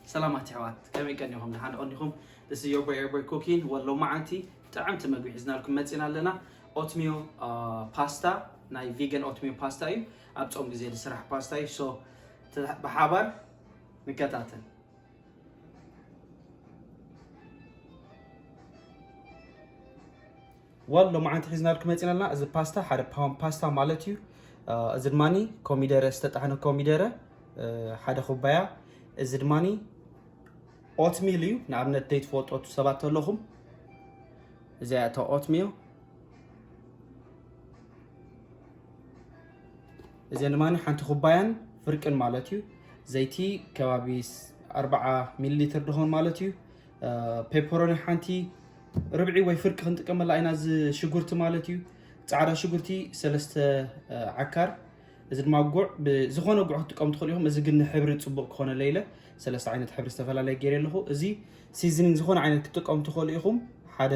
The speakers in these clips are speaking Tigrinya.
ሰላማት ኣሕዋት፣ ከመይ ቀኒኹም? ደሓን ቀኒኹም? This is your boy Airboy Cooking። ወሎ መዓንቲ ጥዕምቲ መግቢ ሒዝናልኩም መፂና ኣለና። ኦትሚዮ ፓስታ፣ ናይ ቪገን ኦትሚዮ ፓስታ እዩ። ኣብ ጾም ግዜ ዝስራሕ ፓስታ እዩ። So ብሓባር ንከታተል። ወል ሎማዓንቲ ሒዝናልኩም መፂና ኣለና። እዚ ፓስታ ሓደ ፓውንድ ፓስታ ማለት እዩ። እዚ ድማኒ ኮሚደረ፣ ዝተጣሕነ ኮሚደረ ሓደ ኩባያ። እዚ ድማኒ ኦትሚል እዩ። ንኣብነት ዘይትፈልጡ ሰባት ተለኹም፣ እዚኣ እታ ኦትሚል። እዚኣ ድማ ሓንቲ ኩባያን ፍርቅን ማለት እዩ። ዘይቲ ከባቢ ኣርባዓ ሚሊ ሊትር ድኾን ማለት እዩ። ፔፐሮኒ ሓንቲ ርብዒ ወይ ፍርቂ ክንጥቀመላ ኢና። እዚ ሽጉርቲ ማለት እዩ። ፃዕዳ ሽጉርቲ ሰለስተ ዓካር። እዚ ድማ ጉዕ፣ ብዝኾነ ጉዕ ክትጥቀሙ ትኽእሉ ኢኹም። እዚ ግን ንሕብሪ ፅቡቕ ክኾነለ ኢለ ሰለስተ ዓይነት ሕብሪ ዝተፈላለየ ገይረ ኣለኹ። እዚ ሲዝኒንግ ዝኾነ ዓይነት ክትጥቀሙ ትኽእሉ ኢኹም። ሓደ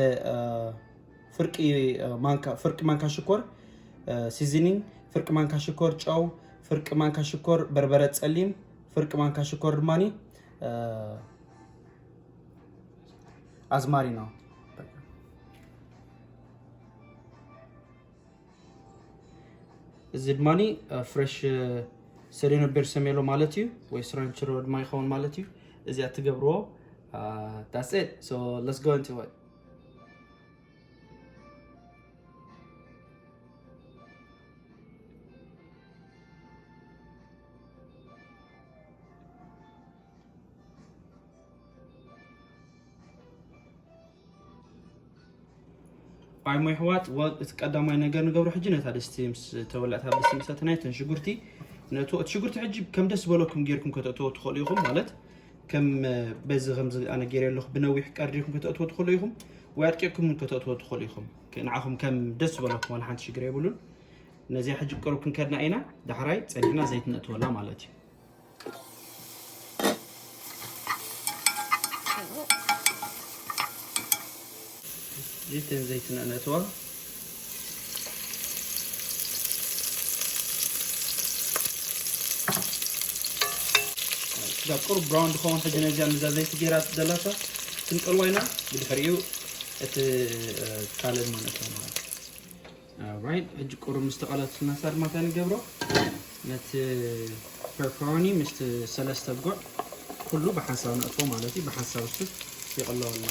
ፍርቂ ማንካ፣ ፍርቂ ማንካ ሽኮር ሲዝኒንግ፣ ፍርቂ ማንካ ሽኮር ጨው፣ ፍርቂ ማንካ ሽኮር በርበረ ጸሊም፣ ፍርቂ ማንካ ሽኮር ድማኒ ኣዝማሪኖ። እዚ ድማኒ ፍሬሽ ሰሌኖ ቤርሰሜሎ ማለት እዩ፣ ወይ ስራንችሮ ድማ ይኸውን ማለት እዩ። እዚኣ ትገብርዎ። That's it. So let's go into it. ኣይ ሞ ኣሕዋት፣ ወ-፣ እቲ ቀዳማይ ነገር ንገብሮ ሕጂ ነታ ድስቲ ምስ ተወልዐት፣ ኣብ ድስቲ ምስ ኣተናዮ እተን ሽጉርቲ ነእትዎ። እቲ ሽጉርቲ ሕጂ ከም ደስ ዝበለኩም ጌርኩም ከተእትዎ ትኽእሉ ኢኹም። ማለት ከም በዚ ከምዚ ኣነ ገይረ ኣለኹ ብነዊሕ ቀርዲኹም ከተእትዎ ትኽእሉ ኢኹም፣ ወይ ኣድቂቕኩም እውን ከተእትዎ ትኽእሉ ኢኹም። ከ-፣ ንዓኹም ከም ደስ ዝበለኩም ዋላ ሓንቲ ሽግር የብሉን። ነዚኣ ሕጂ ቅሩብ ክንከድና ኢና፣ ዳሕራይ ጸኒሕና ዘይት ነእትወላ ማለት እዩ። ዘይትን ዘይትን ነእትዋ። ስጋ ቁሩብ ብራውን ድኸውን ሕጂ ነዚኣ ነዛ ዘይቲ ገይራ ደላታ ክንቀልዋ ኢና። ብድሕሪኡ እቲ ካልእ ንነእትዎ ማለት እዩ። ኦራይት፣ ሕጂ ቁሩብ ምስ ተቐለትልና ሳድማ እንታይ ንገብሮ? ነቲ ፐፐሮኒ ምስቲ ሰለስተ ጉዕ ኩሉ ብሓንሳብ ነእትዎ ማለት እዩ። ብሓንሳብ እሱ ይቕለወልና።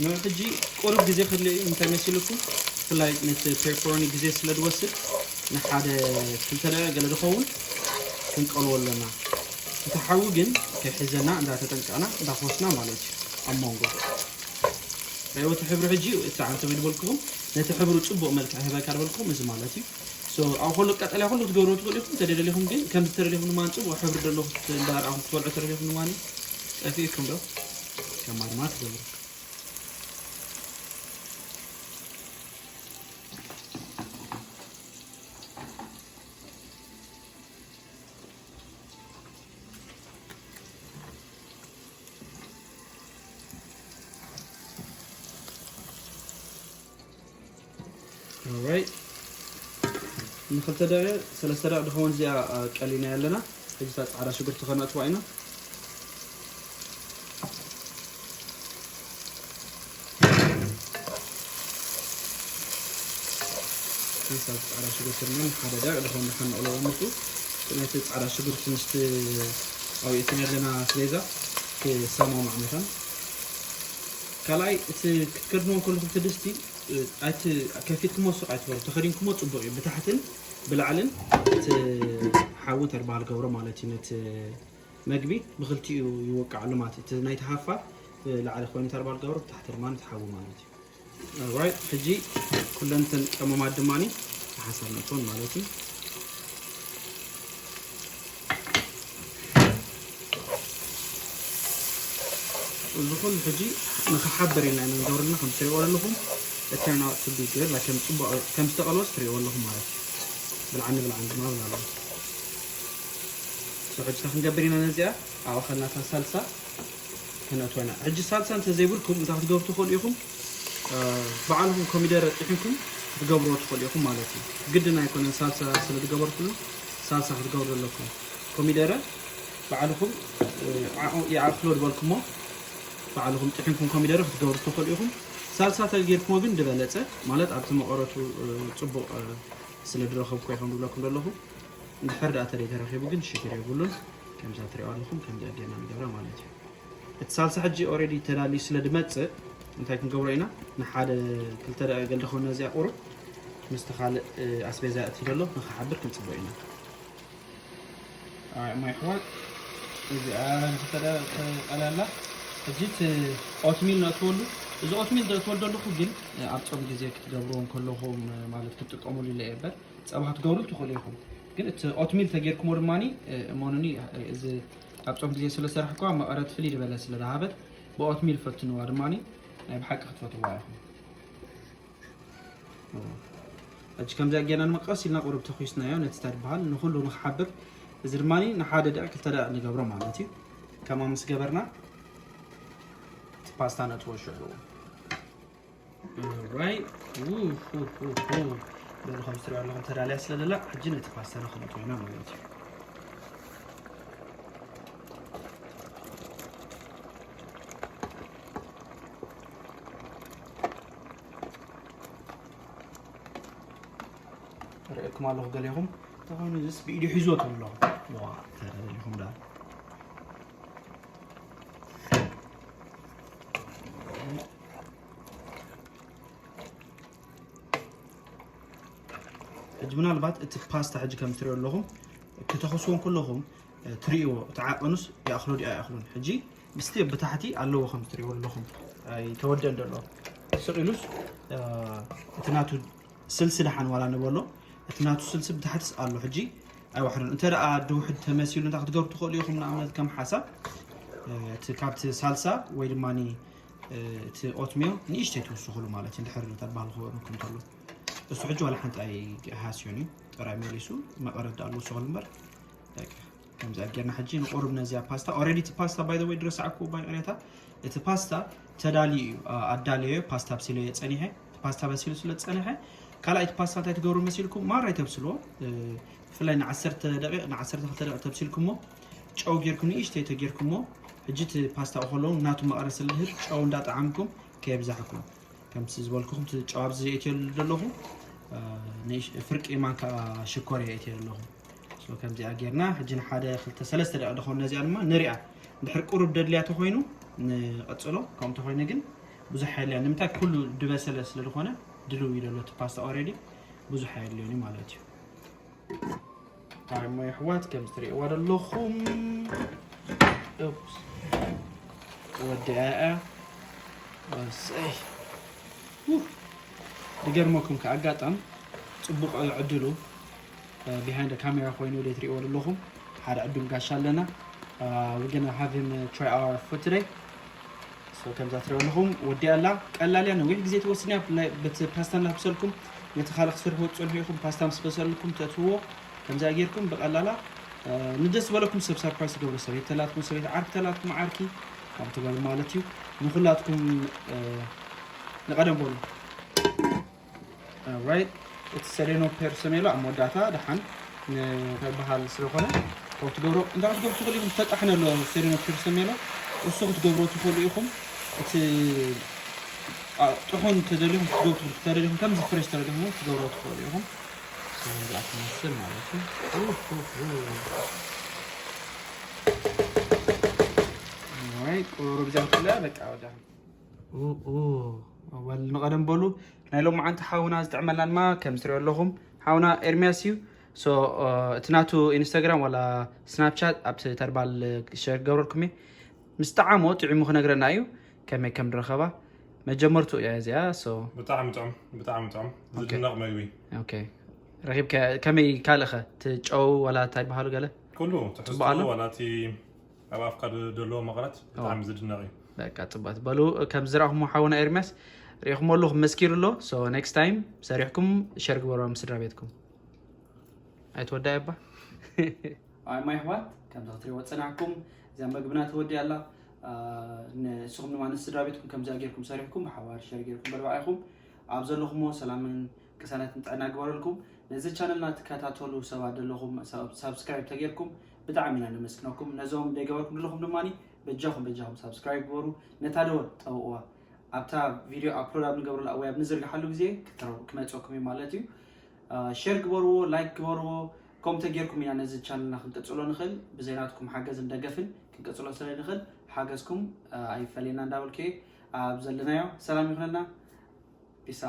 ኖ፣ ሕጂ ቁሩብ ግዜ ከድልዮ እዩ። እንታይ መሲልኩም? ብፍላይ ነቲ ፔፐሮኒ ግዜ ስለ ዝወስድ ንሓደ ክልተ ደቂቕ ገለ ዝኸውን ክንቀልዎ ኣለና። እቲ ሓዊ ግን ከይሕዘና እንዳተጠንቀቕና እንዳኾስና ማለት እዩ ኣብ መንጎ። ሪእዎ እቲ ሕብሪ ሕጂ እቲ ዓንተብ ዝበልኩኹም ነቲ ሕብሩ ጽቡቕ መልክዕ ህበካ ዝበልኩኹም እዚ ማለት እዩ። So ኣብ ኩሉ ቀጠልያ ኩሉ ክትገብሩ ትኽእሉ ኢኹም። ተደደሊኹም ግን ከም ዝተደሊኹም ድማ ጽቡቕ ሕብሪ ዘለዎ እንዳርኣኹም ክትበልዑ ተደሊኹም ድማ ጠፊእኩም ዶ ከማድማ ትገብሩ። Alright። ንክልተ ደቂቕ፣ ሰለስተ ደቂቕ ድኸውን እዚኣ፣ አ፣ ቀሊና ኣለና። ሕጂ እታ ጻዕዳ ሽጉርቲ ከነእትዋ ኢና። እዛ ጻዕዳ ሽጉርቲ ድማ ሓደ ደቂቕ ድኸውን ንሓንቕሎ ወምቱ። ነቲ ጻዕዳ ሽጉርቲ ምስቲ ኣብኡ እትን ኣለና ኣስቤዛ ክሰማማዕ መታን። ካልኣይ፣ እቲ ክትከድንዎ ከለኹም እቲ ድስቲ፣ እ፣ ኣይቲ-፣ ከፊትኩሞ ስቕ ኣይትበሉ። ተኸዲንኩሞ ጽቡቕ እዩ። ብታሕትን ብላዕልን እቲ ሓዊ ተርባሃል ገብሮ ማለት እዩ። ነቲ መግቢ ብኽልቲኡ ይወቅዓሉ ማለት እዩ። እቲ ናይቲ ሃፋ ብላዕሊ ኮይኑ ተርባሃል ገብሮ፣ ብታሕቲ ድማ እቲ ሓዊ ማለት እዩ። ኦራይት፣ ሕጂ ኩለን እተን ቀመማት ድማኒ ብሓንሳብ ነእትወን ማለት እዩ። እዚ ኩሉ ሕጂ ንኽሓብር ኢልና ኢና ንገብረልና። ከም ትሪእዎ ዘለኹም፣ it turned out to be good። Like፣ ከም ጽቡቕ፣ ከም ዝተቐልወስ ትሪእዎ ኣለኹም ማለት እዩ። ብልዓኒ ብልዓኒ ድማ ብላ ኣለኹም። So፣ ሕጂ እንታይ ክንገብር ኢና ነዚኣ? ኣብ ኣኸልናታ ሳልሳ ክነእትወና። ሕጂ ሳልሳ እንተዘይብልኩም እንታይ ክትገብሩ ትኽእሉ ኢኹም? እ፣ ባዕልኹም ኮሚደረ ጥሒንኩም ክትገብርዎ ትኽእሉ ኢኹም ማለት እዩ። ግድን ኣይኮነን ሳልሳ ስለ ዝገበርኩሉ ሳልሳ ክትገብሩ ኣለኩም። ኮሚደረ ባዕልኹም ይኣኽሎ ዝበልኩሞ ባዕልኹም ጥሒንኩም ኮሚደረ ክትገብሩ ትኽእሉ ኢኹም። ሳልሳ ተጌርኩሞ ግን ዝበለፀ ማለት ኣብቲ መቐረቱ ፅቡቕ ስለ ድረኸብኩ ኢኹም ዝብለኩም ዘለኹ። እንድሕር ደኣ ተደይ ተረኺቡ ግን ሽግር የብሉን። ከምዛ ትሪኦ ኣለኹም ከምዚ ኣዴና ንገብራ ማለት እዩ። እቲ ሳልሳ ሕጂ ኦሬዲ ተዳልዩ ስለ ድመፅእ እንታይ ክንገብሮ ኢና? ንሓደ ክልተ ደቂ ገል ደኾነ እዚኣ ቁሩብ ምስቲ ካልእ ኣስቤዛ እቲ ዘሎ ንክሓብር ክንፅበ ኢና። ኣይ ማይ ኣሕዋት፣ እዚኣ ተቐላላ። ሕጂ እቲ ኦትሚል ነእትወሉ። እዚ ኦትሚል ዘእትወሉ ዘለኹ ግን ኣብ ጾም ግዜ ክትገብርዎ እንከለኹም ማለት ክትጥቀሙሉ ኢለ እየ እምበር ጸባ ክትገብሩ ትኽእሉ ኢኹም። ግን እቲ ኦትሚል ተጌርኩሞ ድማኒ እመኑኒ፣ እዚ ኣብ ጾም ግዜ ስለ ዝሰራሕኩዋ መቐረት ፍልይ ዝበለ ስለ ዝሃበት ብኦትሚል ፈትንዋ ድማኒ ናይ ብሓቂ ክትፈትዋ ኢኹም። ሕጂ ከምዚኣ ጌርና ድማ ቀስ ኢልና ቁሩብ ተኹስናዮ ነቲ ስታር በሃል ንኹሉ ንክሓብር። እዚ ድማ ንሓደ ደቂ ክልተ ደቂ ንገብሮ ማለት እዩ። ከማ ምስ ገበርና እቲ ፓስታ ነእትዎ ሽዑ። ራይ በሉ ከም ትሪኦ ኣለኹም ተዳልያ ስለ ዘላ ሕጂ ነቲ ፓስታ ንክነእትዎ ኢና ማለት እዩ። ርእየኩም ኣለኹ ገሊኹም ተኾይኑ ዝስ ብኢዱ ሒዝዎ ትብሉ ኣለኹም። ዋ ተደሊኹም ዳ ሕጂ ምናልባት እቲ ፓስታ ሕጂ ከም ትሪኦ ኣለኹም ክተኸስዎ ከለኹም ትርእይዎ እቲ ዓቐኑስ ይኣኽሎ ድዩ ኣይኣኽሎን። ሕጂ ብስቴፕ ብታሕቲ ኣለዎ ከም ትርእይዎ ኣለኹም ኣይተወደን ዘሎ ስቕ ኢሉስ እቲ ናቱ ስልሲ ደሓን ዋላ ንበሎ እቲ ናቱ ስልሲ ብታሕትስ ኣሎ ሕጂ ኣይዋሕዶን። እንተ ደኣ ድውሕድ ተመሲሉ እንታይ ክትገብሩ ትኽእሉ ኢኹም? ንኣብነት ከም ሓሳብ እቲ ካብቲ ሳልሳ ወይ ድማ እቲ ኦትሜል ንእሽተይ ትውስኽሉ ማለት እዩ። እንድሕር ተባህልኩ እንኩም ተሎ እሱ ሕጂ ዋላ ሓንቲ ኣይሃስዮን እዩ። ጥራይ መሊሱ መቐረት ደኣ ልውስኽሉ እምበር ከምዚ ኣጌርና ሕጂ ንቁሩብ ነዚኣ ፓስታ ኦሬዲ እቲ ፓስታ ባይ ወይ ድረስዓኩ ባይ ቅሬታ እቲ ፓስታ ተዳልዩ እዩ። ኣዳልዮ ፓስታ ብሲለ ጸኒሐ እቲ ፓስታ በሲሉ ስለ ዝጸንሐ ካልኣይ እቲ ፓስታ እንታይ ትገብሩ መሲልኩም ማራ ይተብስልዎ። ብፍላይ ንዓሰርተ ደቂቕ ንዓሰርተ ክልተ ደቂቕ ተብሲልኩሞ ጨው ጌርኩም ንእሽተይ ተጌርኩሞ ሕጂ እቲ ፓስታ ከለዉ ናቱ መቐረት ስለ ዝህብ ጨው እንዳጠዓምኩም ከየብዛሕኩም ከምቲ ዝበልኩኹም እቲ ጨው ኣብዚ የእትየሉ ዘለኹ ፍርቂ ማንካ ሽኮር የእትየ ኣለኹ። ከምዚኣ ጌርና ሕጂ ንሓደ ክልተ ሰለስተ ደቂ ደኾን ነዚኣ ድማ ንሪኣ እንድሕር ቁሩብ ደድልያ ተኾይኑ ንቐጽሎ። ከምኡ ተኾይኑ ግን ብዙሕ ሓይልያ ንምንታይ ኩሉ ድበሰለ ስለ ዝኾነ ድልው እዩ ዘሎ እቲ ፓስታ ኦሬዲ ብዙሕ ሓይልዮኒ ማለት እዩ። ኣሞ የሕዋት ከም ትሪእዋ ዘለኹም ወዲኣ እያ። ወሰይ ድገርመኩም ከኣጋጣም ፅቡቅ እዩ ዕድሉ። ቢሃይንድ ካሜራ ኮይኑ ወደ ትሪእዎ ዘለኹም ሓደ ዕዱም ጋሻ ኣለና። We're gonna have him try our food today. So ከምዛ ትሪእዎ ኣለኹም ወዲኣ ኣላ። ቀላል እያ፣ ነዊሕ ግዜ ትወስድ እያ። በቲ ፓስታ እናብሰልኩም ነቲ ካልእ ክትሰርሕዎ ትጸንሑ ኢኹም። ፓስታ ምስ በሰልኩም ተእትውዎ ከምዚኣ ጌርኩም ብቐላላ ንደስ ዝበለኩም ሰብ ሰርፕራይዝ ትገብሩ፣ ሰበይቲ ተላትኩም ሰበይቲ ዓርኪ ተላትኩም ዓርኪ ካብ ትገብሩ ማለት እዩ። ንኹላትኩም ንቐደም በሉ። ራይት እቲ ሰሌኖ ፐርሰሜሎ ኣብ መወዳእታ ደሓን እንታይ በሃል ስለኾነ ካብ ትገብሮ እንታይ ክትገብሩ ትኽእሉ ኢኹም። ዝተጣሕነ ኣሎ ሰሌኖ ፐርሰሜሎ እሱ ክትገብሮ ትኽእሉ ኢኹም። እቲ ጥሑን ተደሊኹም ክትገብሩ ተደሊኹም ከምዚ ፍሬሽ ተደሊኹም ክትገብሮ ትኽእሉ ኢኹም። ከምዚኣ ትመስል ማለት እዩ። ቁሩብ እዚኣ ትለያ በቃ ወዳ ንቐደም በሉ ናይ ሎማዓንቲ ሓውና ዝጥዕመልና ድማ ከም ትሪኦ ኣለኹም ሓውና ኤርሚያስ እዩ። እቲ ናቱ ኢንስታግራም ዋላ ስናፕቻት ኣብቲ ተርባል ሸር ክገብረልኩም እየ። ምስ ጣዓሞ ጥዒሙ ክነግረና እዩ ከመይ ከም ድረኸባ። መጀመርቱ እያ እዚኣ። ብጣዕሚ ጥዑም፣ ብጣዕሚ ጥዑም። ዝድነቕ መግቢ። ረኺብ ከመይ ካልእኸ እቲ ጨው ዋላ እንታይ በሃሉ ገለ ኩሉ ትሕዝቱ ዋላ እቲ ኣብ ኣፍካ ዘለዎ መቐረት ብጣዕሚ ዝድነቕ እዩ። በቃ ጽቡቅ በሉ። ከም ዝረኣኹሞ ሓውና ኤርሚያስ ሪኢኹሞ ኣለኹም መስኪሩ ኣሎ። So next time ሰሪሕኩም ሸር ግበሩ ምስ ስድራ ቤትኩም። ኣይትወዳይ እባ። ኣይ ማይ ኣሕዋት ከምዚ ክትሪእዎ ዝጸናሕኩም እዛ መግብና ተወዲኣ ኣላ። ንስኹም ድማ ንስድራ ቤትኩም ከምዚኣ ጌርኩም ሰሪሕኩም ብሓባር ሸር ጌርኩም በልባዓ ኢኹም። ኣብ ዘለኹሞ ሰላምን ቅሳነትን ጥዕና ግበረልኩም። ነዚ ቻነልና ትከታተሉ ሰባት ዘለኹም ሳብስክራይብ ተጌርኩም ብጣዕሚ ኢና ነመስግነኩም። ነዞም ዘይገበርኩም ዘለኹም ድማ በጃኹም በጃኹም ሳብስክራይብ ግበሩ። ነታ ደወል ጠውቕዋ። ኣብታ ቪድዮ ኣፕሎድ ኣብ ንገብረሉ ወይ ኣብ ንዝርግሓሉ ግዜ ክትረው ክመፀኩም እዩ ማለት እዩ። ሼር ግበርዎ፣ ላይክ ግበርዎ። ከምኡ ተጌርኩም ኢና ነዚ ቻነልና ክንቅፅሎ ንኽእል። ብዘይናትኩም ሓገዝን ደገፍን ክንቅፅሎ ስለ ንኽእል ሓገዝኩም ኣይፈለየና እንዳበልኩ እየ። ኣብ ዘለናዮ ሰላም ይኹነና። ፒስ።